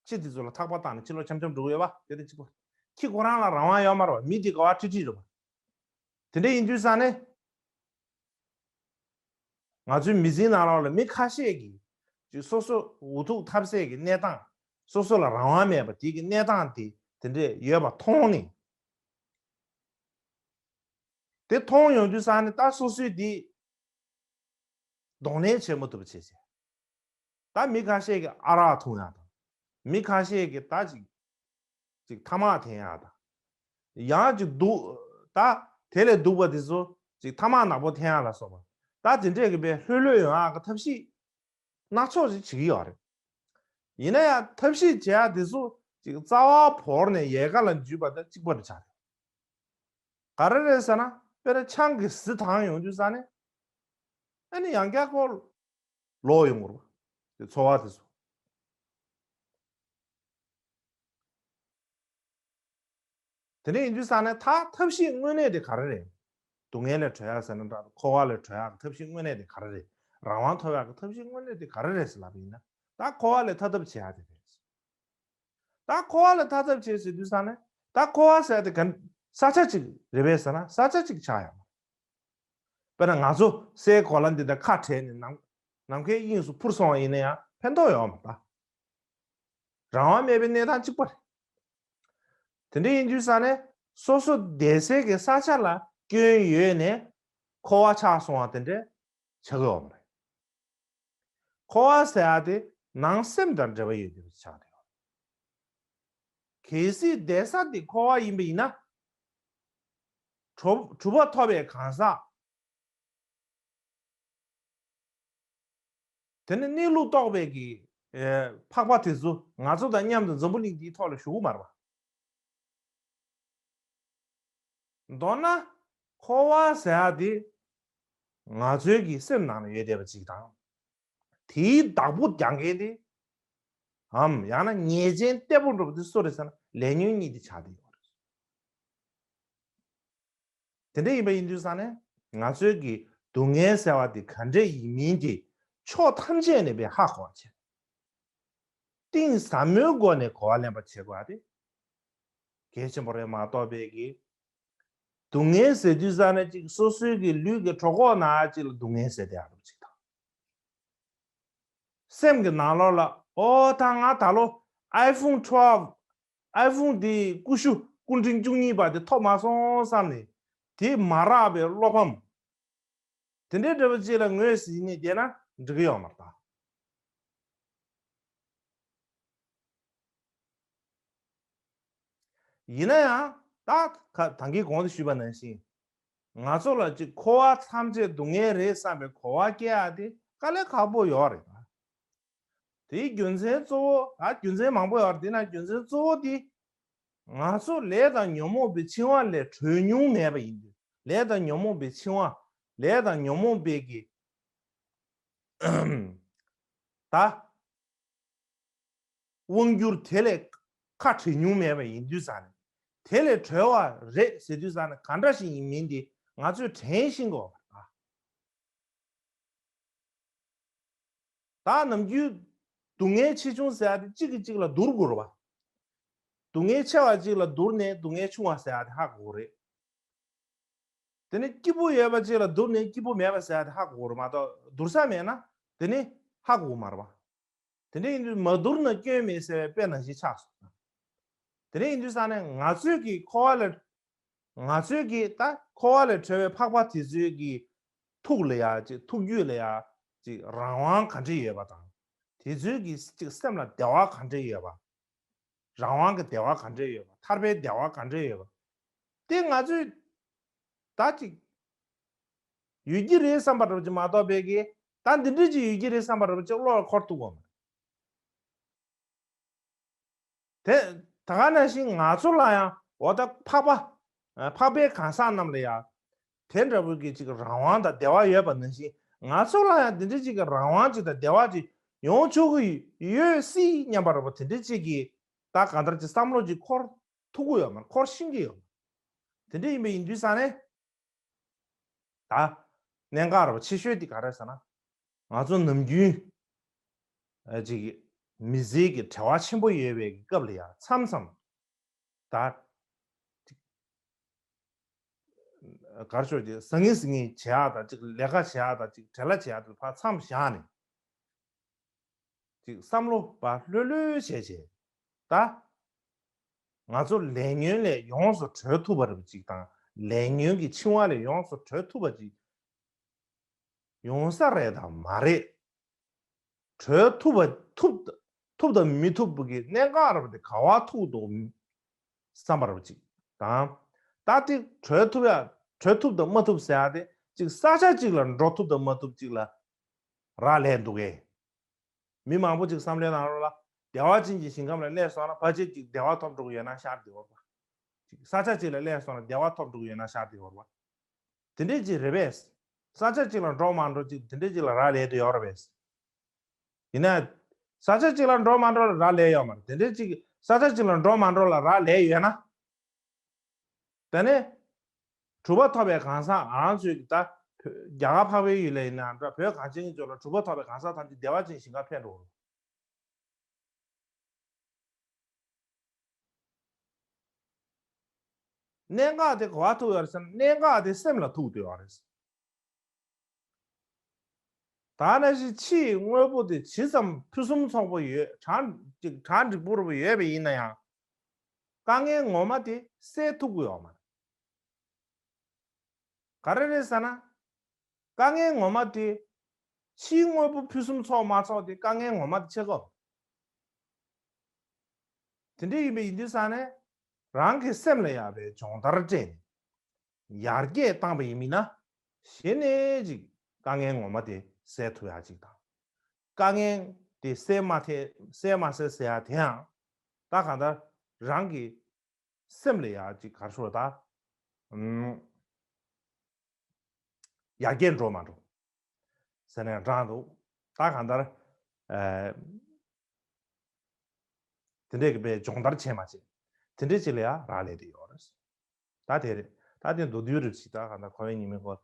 ཁྱི་དེ་ཚོ་ལ་ཐག་པ་བཏགས་ནས་ཕྱི་ལོགས་འཆམ་འཆམ་འགྲོ་གི་ཡོད་པ་དེ་དང་གཅིག་པ། ཁྱི་ཁོ་རང་ལ་རང་དབང་ཡོད་མ་རེད་པ། མི་དེ་ག་བ་ཁྲིད་ཁྲིད་རེད་པ། དེ་འདྲ་ཡིན་དུས་ཙང་ནས། ང་ཚོའི་མི་ཚེའི་ནང་ལོགས་ལ་མི་ཁ་ཤས་ཀྱིས་ཅིག་སོ་སོ་འུ་ཐུག་ཐབས་ཟད་ཀྱི་གནས་སྟངས། སོ་སོ་ལ་རང་དབང་མེད་པ་དེ་གི་གནས་སྟངས་དེ་དེ་འདྲས་ཡོད་པ་མཐོང་ནས། དེ་མཐོང་ཡོང་དུས་ཙང་ནས་ད་སོ་སོས་དེ་གདོང་ལེན་བྱེད་མ་ཐུབ་པ་བྱས་བྱས། ད་མི་ཁ་ཤས་ཀྱིས་ཨ་རག་འཐུང་ཡག་དང་། མི་ཁ་ཤས་ཀྱིས་ད་ཅིག་ཅིག་ཐ་མག་འཐེན་ཡག་དང་། ཡང་ཅིག་སྡུག་ད་དེ་ལས་སྡུག་པ་དེ་ཚོ་ཅིག་ཐ་མག་ནག་པོ་འཐེན་ཡག་ལ་སོགས་པ། ད་དེ་འདྲས་ཀྱི་དཔེ་ལྷོད་ལྷོད་ཡོང་ཡག་གི་ཐབས་ཤེས་སྣ་ཚོགས་ཅིག་བྱེད་ཀྱི་ཡོད་རེད། ཡིན་ན་ཡང་ཐབས་ཤེས་བྱེད་ཡག་དེ་ཚོ་ཅིག་རྩ་བ་བོར་ནས་ཡལ་ག་ལ་འཇུས་པ་དང་གཅིག་པ་རེད་ཆགས་རེད། ག་རེ་རེད་ཟེར་ན། དཔེར་ན་ཆང་གིས་གཟི་བཏང་ཡོང་དུས་ཙང་ནས། ཨ་ནི་ཡང་བསྐྱར་ཁོ་ལོག་ཡོང་གི་རེད་པ། དེ་ཚོར་བ་དེ་ཚོ། དེ་འདྲ་ཡིན་དུས་ཙང་ནས་ད་ཐབས་ཤེས་དངོས་གནས་དེ་ག་རེ་རེད། སྡུག་བསྔལ་ལས་གྲོལ་ཡག་ཟེར་ན་འདྲ། འཁོར་བ་ལས་གྲོལ་ཡག་གི་ཐབས་ཤེས་དངོས་གནས་དེ་ག་རེ་རེད། རང་དབང་ཐོབ་ཡག་གི་ཐབས་ཤེས་དངོས་གནས་དེ་ག་རེ་རེད་ཟེར་ལབ་པ་ཡིན་ན། ད་འཁོར་བ་ལས་ཐར་ཐབས་བྱེད་ཡག་དེ་རེད། ད་འཁོར་བ་ལས་ཐར་ཐབས་བྱེད་ཟེར་དུས་ཙང་ནས། ད་འཁོར་བ་ཟེར་ཡག་དེ་ག་ས་ཆ་གཅིག་རེད་པས་ཟེར་ན། ས་ཆ་གཅིག་ཆགས་ཡོད་མ་རེད། དཔེར་ན་ང་ཚོ་སའི་གོ་ལ་འདི་དང་ཁ་བྲལ་ནས་ནམ་ནམ་མཁའི་དབྱིངས་སུ་འཕུར་སོང་བ་ཡིན་ན་ཡང་ཕན་ཐོགས་ཡོད་མ་རེད། རང་དབང་མེད་པའི་གནས་སྟངས་གཅིག་པ་རེད། དེ་འདྲ་ཡིན་དུས་ཙང་ནས་སོ་སོ་བསྡད་སའི་གི་ས་ཆ་ལ་སྐྱོན་ཡོད་ནས་འཁོར་བ་ཆགས་སོང་བ་དེ་འདྲ་ཆགས་ཀྱི་ཡོད་མ་རེད། འཁོར་བ་ཟེར་ཡག་དེ་ནང་སེམས་དང་འབྲེལ་བ་ཡོད་དུས་ཆགས་བསྡད་ཡོད། གལ་སྲིད་བསྡད་ས་དེ་འཁོར་བ་ཡིན་པ་ཡིན་ན། གྲུབ་གྲུབ་པ་ཐོབ་པའི་གང་ཟག་དེ་ནི་གནས་ལུགས་རྟོགས་པའི་གི་ཨེ་འཕགས་པ་དེ་ཚོ་ང་ཚོ་དང་མཉམ་དུ་འཛམ་བུ་གླིང་འདིའི་ཐོག་ལ་བཞུགས་ཀྱི་མ་རེད་པ། མདོར་ན་འཁོར་བ་ཟེར་ཡག་དེ་ང་ཚོའི་གི་སེམས་ནང་ལ་ཡོད་བསྡད་པ་ཅིག་དང་། དེའི་བདག་པོ་རྒྱག་མཁན་དེ་འམ་ཡང་ན་ཉེས་ཅན་གཏེ་པོ་འདྲ་པོ་དེ་སུ་རེད་ཟེར་ན་ལས་ཉོན་གཉིས་དེ་ཆགས་བསྡད་ཡོད་རེད། དེ་འདྲ་ཡིན་པ་ཡིན་དུས་ཙང་ནས་ང་ཚོའི་གི་སྡུག་བསྔལ་ཟེར་བ་དེ་ག་འདྲ་ཡིན་མིན་དེ་ཕྱོགས་ཐམས་ཅད་ནས་དཔེ་ཧ་གོ་བ་བྱས། གཏིང་ཟབ་མོའི་སྒོ་ནས་གོ་བ་ལེན་པ་བྱེད་དགོས་པ་དེ་གལ་ཆེན་པོ་རེད་མ་གཏོགས་པའི་གི། སྡུག་བསྔལ་ཟེར་དུས་ཙང་ནས་ཅིག་སོ་སོའི་གི་ལུས་ཀྱི་གྲོད་ཁོག་ནང་ཅིག་ལ་སྡུག་བསྔལ་ཟེར་བསྡད་ཡག་འདྲ་པོ་ཅིག་དང་། སེམས་ཀྱི་ནང་ལོགས་ལ་ཨོ་ད་ང་ད་ལོ་iPhone twelve iPhone དེའི་ཀུ་ཤུ་སྐུ་ཕྲེང་བཅུ་གཉིས་པ་དེ་ཐོབ་མ་སོང་བསམ་ནས་དེ་མ་རག་པའི་བློ་ཕམ། དེ་འདྲའི་འདྲ་པོ་ཅིག་ལ་ངོས་ཟིན་ནས་བསྡད་ན་འགྲིག་གི་ཡོད་མ་རེད་ད། ཡིན་ན་ཡང་ད་ཁ་ད་གིན་གོང་དུ་ཞུས་པ་ནང་བཞིན། ང་ཚོ་ལ་ཅིག་འཁོར་བ་ཐམས་ཅད་སྡུག་བསྔལ་རེད་བསམ་པའི་གོ་བ་སྐྱེ་ཡག་དེ་དཀའ་ལས་ཁག་པོ་ཡོད་རེད་ད། དེའི་རྒྱུ་མཚན་གཙོ་བོ། ད་རྒྱུ་མཚན་མང་པོ་ཡོད་རེད། དེ་ན་རྒྱུ་མཚན་གཙོ་བོ་དེ་ང་ཚོ་ལས་དང་ཉོན་མོངས་པའི་འཆིང་བ་ལས་གྲོལ་མྱོང་མེད་པ་ཡིན་དུས། ལས་དང་ཉོན་མོངས་པའི་འཆིང་བ། ལས་དང་ཉོན་མོངས་པའི་གི་ད་དབང་སྒྱུར་དེ་ལས་ཁ་བྲལ་མྱོང་མེད་པ་ཡིན་དུས་ཙང་ནས། དེ་ལས་གྲོལ་བ་རེད་ཟེར་དུས་ཙང་ནས་ག་འདྲ་ཞིག་ཡིན་མིན་དེ་ང་ཚོས་དྲན་ཤེས་དགོས་པ་རེད། ད་ནམ་རྒྱུན་སྡུག་བསྔལ་ཆེ་ཆུང་ཟེར་ཡག་དེ་གཅིག་གིས་གཅིག་ལ་བསྡུར་དགོས་རེད་པ། སྡུག་བསྔལ་ཆེ་བ་གཅིག་ལ་བསྡུར་ནས་སྡུག་བསྔལ་ཆུང་བ་ཟེར་ཡག་དེ་ཧ་གོ་གི་རེད། དེ་ནས་སྐྱིད་པོ་ཡོད་པ་གཅིག་ལ་བསྡུར་ནས་སྐྱིད་པོ་མེད་པ་ཟེར་ཡག་དེ་ཧ་གོ་གི་རེད་མ་གཏོགས། བསྡུར་ས་མེད་ན་དེ་ནི་ཧ་གོ་གི་མ་རེད་པ། དེ་འདྲ་ཡིན་དུས་མ་བསྡུར་ན་སྐྱོན་མེད་ཟེར་བའི་དཔེ་ནང་བཞིན་ཆགས་སོང་། དེ་འདྲ་ཡིན་དུས་ཙང་ནས་ང་ཚོས་ཀྱི་འཁོར་བ་ལས། ང་ཚོས་ཀྱི་ད་འཁོར་བ་ལས་གྲོལ་བའི་འཕགས་པ་དེ་ཚོའི་གི་ཐུགས་ལ་ཡ་ཅིག་ཐུགས་རྒྱུད་ལ་ཡ་ཅིག་རང་དབང་ག་འདྲ་ཡོད་པ་དང་། དེ་ཚོའི་གི་ཅིག་སེམས་ལ་བདེ་བ་ག་འདྲ་ཡོད་པ། རང་དབང་གི་བདེ་བ་ག་འདྲ་ཡོད་པ། ཐར་པའི་བདེ་བ་ག་འདྲ་ཡོད་པ། དེ་ང་ཚོས་ད་ཅིག་ཡོད་ཀྱི་རེད་བསམ་པ་འདྲ་པོ་ཅིག་མ་གཏོགས་པའི་གི། ད་འདི་འདྲ་ཅིག་ཡོད་ཀྱི་རེད་བསམ་པ་འདྲ་པོ་ཅིག་བློ་ལ་འཁོར་ཐུབ་ཀྱི་ཡོད་མ་རེད། དེ་ད་ག་ནང་བཞིན་ང་ཚོ་ལ་ཡང་འོ་ད་འཕགས་པ། འཕགས་པའི་གང་ཟག་རྣམས་ལ་ཡང་དེ་འདྲ་པོ་གི་ཅིག་རང་དབང་དང་བདེ་བ་ཡོད་པ་ནང་བཞིན། ང་ཚོ་ལ་ཡང་དེ་འདྲ་ཅིག་གི་རང་དབང་ཅིག་དང་བདེ་བ་ཅིག་ཡོང་ཆོག་གི་ཡོད་སྲིད་སྙམ་པ་འདྲ་པོ་དེ་འདྲ་ཅིག་གི་ད་གང་ལྟར་ཅིག་བསམ་བློ་ཅིག་འཁོར་ཐུབ་ཀྱི་ཡོད་མ་རེད། འཁོར་ཤེས་ཀྱི་ཡོད་མ་རེད། དེ་འདྲ་ཡིན་པ་ཡིན་དུས་ཙང་ནས། ད་གནད་འགག་ར་བ་ཆེ་ཤོས་དེ་ག་རེ་ཟེར་ན། ང་ཚོ་ནམ་རྒྱུན་ཨ་ཅིག་མི་ཚེ་གི་བྲེལ་བ་ཆེན་པོ་ཡོད་པའི་སྐབས་ལ་ཡང་མཚམས་མཚམས་ད་ཅིག་ག་རེ་ཞུ་རྒྱུ། ཟང་ངེ་ཟིང་ངེ་བྱེད་ཡག་དང་། ཅིག་ལས་ཀ་བྱེད་ཡག་དང་། ཅིག་བྲེལ་བ་བྱེད་ཡག་དེ་ཕར་མཚམས་བཞག་ནས། ཅིག་བསམ་བློ་བ་ལྷོད་ལྷོད་བྱས་བྱས། ད་ང་ཚོ་ལས་ཉོན་ལས་ཡོངས་སུ་གྲོལ་ཐུབ་པ་རེད་པ་ཅིག་དང་། ལས་ཉོན་གྱི་འཆིང་བ་ལས་ཡོངས་སུ་གྲོལ་ཐུབ་པ་ཅིག་ཡོང་ས་རེད་དང་མ་རེད། གྲོལ་ཐུབ་པ་ཐུབ་ཐུབ་དང་མི་ཐུབ་ཀྱི་གནད་འགག་རེད་པ་དེ་ག་པར་ཐུག་འདུག་བསམ་པ་རེད་པ་ཅིག་དང་། ད་དེ་གྲོལ་ཐུབ་ཡ། གྲོལ་ཐུབ་དང་མ་ཐུབ་ཟེར་ཡ་དེ་ཅིག་ས་ཆ་གཅིག་ལ་འགྲོ་ཐུབ་དང་མ་ཐུབ་ཅིག་ལ་རག་ལས་འདུག་གས། མི་མང་པོ་ཅིག་བསམ་བློའི་ནང་ལོགས་ལ་བདེ་བ་ཅན་གྱི་ཞིང་ཁམས་ལ་སླེབས་སོང་ན་ཕལ་ཆེར་ཅིག་བདེ་བ་ཐོབ་འགྲོ་གི་ཡོད་ན་ཤར་བདེ་བར་པ། ཅིག་ས་ཆ་གཅིག་ལ་སླེབས་སོང་ན་བདེ་བ་ཐོབ་འགྲོ་གི་ཡོད་ན་ཤར་བདེ་བར་པ། དེ་འདྲས་ཅིག་རེད་པས། ས་ཆ་གཅིག་ལ་འགྲོ་མ་འགྲོ་ཅིག་དེ་འདྲས་ཅིག་ལ་རག་ལས་དུ་ཡོད་རེད་པས། ཡིན་ན། ས་ཆ་གཅིག་ལ་འགྲོ་མ་འགྲོ་ལ་རག་ལས་ཡོད་མ་རེད། དེ་འདྲས་ཅིག་ས་ཆ་གཅིག་ལ་འགྲོ་མ་འགྲོ་ལ་རག་ལས་ཡོད་ན། དེ་ནས། གྲུབ་པ་ཐོབ་པའི་གང་ཟག་ང་རང་ཚོའི་ད་རྒྱ་གར་འཕགས་པའི་ཡུལ་ལ་ཡིན་ན་འདྲ། བོད་གངས་ཅན་གྱི་ལྗོངས་ལ་གྲུབ་པ་ཐོབ་པའི་གང་ཟག་ཐམས་ཅད་བདེ་བ་ཅན་ཞིང་ཁར་ཕེབས་འགྲོ་བ། གནད་འགག་དེ་ག་པར་ཐུག་ཡོད་རེད་ཟེར་ན། གནད་འགག་དེ་སེམས་ལ་ཐུག་བསྡད་ཡོད་རེད། ད་ནང་བཞིན་ཕྱིའི་དངོས་པོ་དེ་ཇི་ཙམ་ཕུན་སུམ་ཚོགས་པོ་ཡོད། གྲ་གྲ་འགྲིག་པོ་རུ་ཡོད་པ་ཡིན་ན་ཡང་། དཀའ་ངལ་ངོ་མ་དེ་སེལ་ཐུབ་ཀྱི་ཡོད་མ་རེད། ག་རེ་རེད་ཟེར་ན། དཀའ་ངལ་ངོ་མ་དེ། ཕྱིའི་དངོས་པོ་ཕུན་སུམ་ཚོགས་མ་ཚོགས་དེ་དཀའ་ངལ་ངོ་མ་དེ་ཆགས་ཀྱི་ཡོད། དེ་འདྲ་ཡིན་པ་ཡིན་དུས་ཙང་ནས། རང་གི་སེམས་ལ་ཡག་པའི་སྦྱོང་བརྡར་སྤྲད་ནས། ཡར་རྒྱས་བཏང་པ་ཡིན་མིན་ན། གཞི་ནས་ཅིག་དཀའ་ངལ་ངོ་མ་དེ་སེལ་ཐུབ་ཡག་ཅིག་དང་། དཀའ་ངལ་དེ་སེལ་མ་ཐེ་སེལ་མ་སེལ་ཟེར་ཡག་དེའང་། ད་གང་ལྟར་རང་གི་སེམས་ལ་ཡག་ཅིག་ག་རེ་ཟེར་ད། ཨུམ། ཡར་རྒྱས་འགྲོ་མ་འགྲོ་ཟེར་ནས་དྲངས་འདུག། ད་གང་ལྟར། ཨ། དེ་འདྲས་ཀྱི་དཔེ་སྦྱོང་བརྡར་བྱས་མ་བྱས། དེ་འདྲས་ཅིག་ལ་ཡང་རག་ལས་དེ་ཡོད་རེད། ད་དེ་རེད། ད་དེ་མདོར་བསྡུས་རེད་ཅིག། ད་གང་ལྟར་འཁོར་བའི་ཉེས་དམིགས་སྐོར།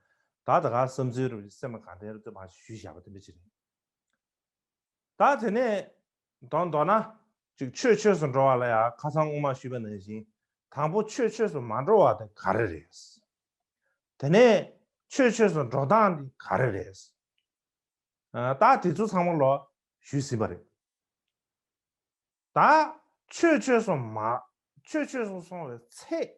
ད་ད་ག་བསམ་ཚུལ་རེད་ཅིག། སེམས་ལ་གང་དྲན་རེད་ཅིག་མ་ཞུས་བཞག་པ་དེ་འདྲས་ཅིག་རེད། ད་དེ་ནས་མདོར་མདོར་ན། ཅིག་ཆོས་ཆོས་སུ་འགྲོ་བ་ལ་ཡང་ཁ་སང་སྔོན་མ་ཞུས་པ་ནང་བཞིན། དང་པོ་ཆོས་ཆོས་སུ་མ་འགྲོ་བ་དེ་ག་རེ་རེད། དེ་ནས་ཆོས་ཆོས་སུ་འགྲོ་སྟངས་དེ་ག་རེ་རེད། ཨ། ད་དེ་ཚོ་ཚང་མ་ལོ་ཞུས་ཟིན་པ་རེད། ད་ཆོས་ཆོས་སུ་མ། ཆོས་ཆོས་སུ་སོང་བའི་ཚེ།